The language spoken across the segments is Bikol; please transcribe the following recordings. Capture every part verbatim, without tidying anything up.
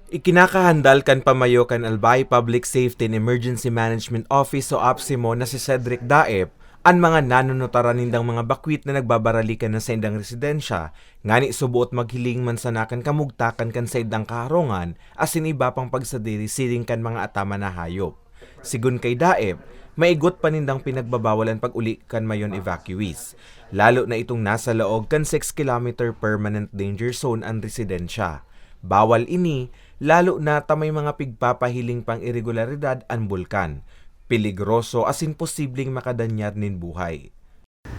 Ikinakahandal kan pamayo kan Albay Public Safety and Emergency Management Office o APSEMO na si Cedric Daep an mga nanunutaran nindang mga bakwit na nagbabaralikan na saindang residensya, ngani suboot maghiling man sana kan kamugtakan kan saindang kaharungan asin iba pang pagsadiri siring kan mga ataman na hayop. Sigon kay Daep, maigot pa nindang pinagbabawal an pag-uli kan mayon evacuees, lalo na itong nasa laog kan six kilometer permanent danger zone an residensya. Bawal ini, lalo na ta may mga pigpapahiling pang iregularidad an bulkan, peligroso asin posibleng makadanyar nin buhay.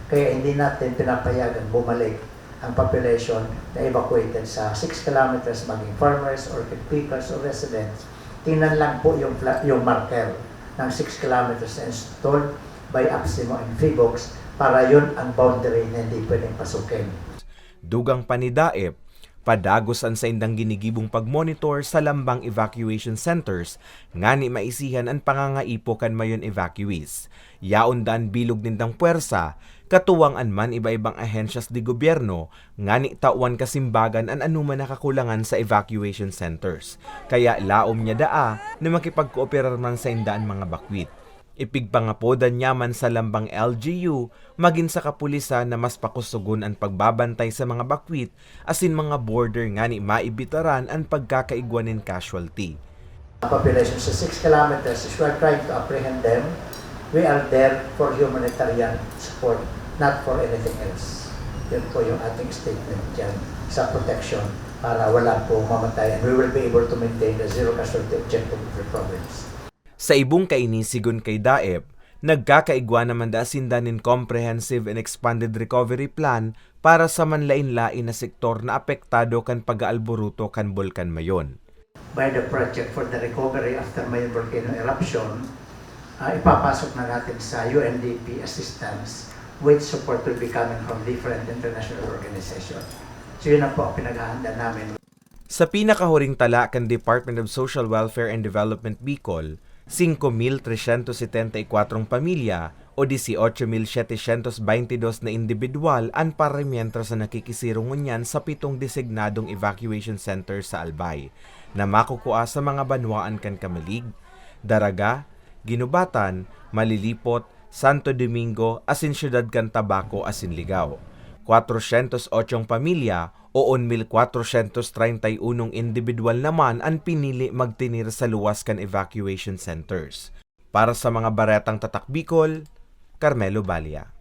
Kaya hindi natin pinapayagan bumalik ang population na evacuated sa six kilometers, maging farmers, orchid pickers, o residents. Tingnan lang po yung, fla- yung marker ng six kilometers na installed by APSEMO and PHIVOLCS para yun ang boundary na hindi pwedeng pasukin. Dugang pa ni Daep, padagos an saindang ginigibong pagmonitor sa lambang evacuation centers ngani maisihan an pangangaipo kan mayon evacuees. Yaon daa an bilog nindang pwersa, katuwang an man iba-ibang ahensyas de gobyerno ngani tawan kasimbagan an anoman na kakulangan sa evacuation centers. Kaya laom niya daa na makipagkooperar man sainda an mga bakwit. Ipigpangapodan niya man sa lambang L G U magin sa kapulisan na mas pakusogon an pagbabantay sa mga bakwit asin mga border ngani maibitaran an pagkakaigwa nin casualty. Ang population sa six kilometers is we are trying to apprehend them. We are there for humanitarian support, not for anything else. Yun po yung ating statement dyan sa protection para wala po mamatay, and we will be able to maintain the zero casualty objective of the province. Sa ibong kaini, sigon kay Daep, nagkakaigwa naman daa sinda nin comprehensive and expanded recovery plan para sa manlain-lain na sektor na apektado kan pag-aalburuto kan Bulkan Mayon. By the project for the recovery after Mayon volcano eruption, uh, ipapasok na natin sa U N D P assistance, which support will be coming from different international organizations. So yun na po ang pinaghahanda namin. Sa pinakahuring tala kan Department of Social Welfare and Development Bicol, singko mil tresyentos setenta y kwatro pamilya o dieciocho mil setecientos veintidós na indibidwal an paramientras na nakikisirong ngunyan sa pitong designadong evacuation center sa Albay, na makukua sa mga banwaan kan Camalig, Daraga, Guinobatan, Malilipot, Santo Domingo asin siyudad kan Tabaco asin Ligao. Kwatrosyentos otsong pamilya o un mil kwatrosyentos treinta y unong indibidwal naman an pinili magtinir sa luwas kan evacuation centers. Para sa mga baretang Tatak Bicol, Carmelo Balia.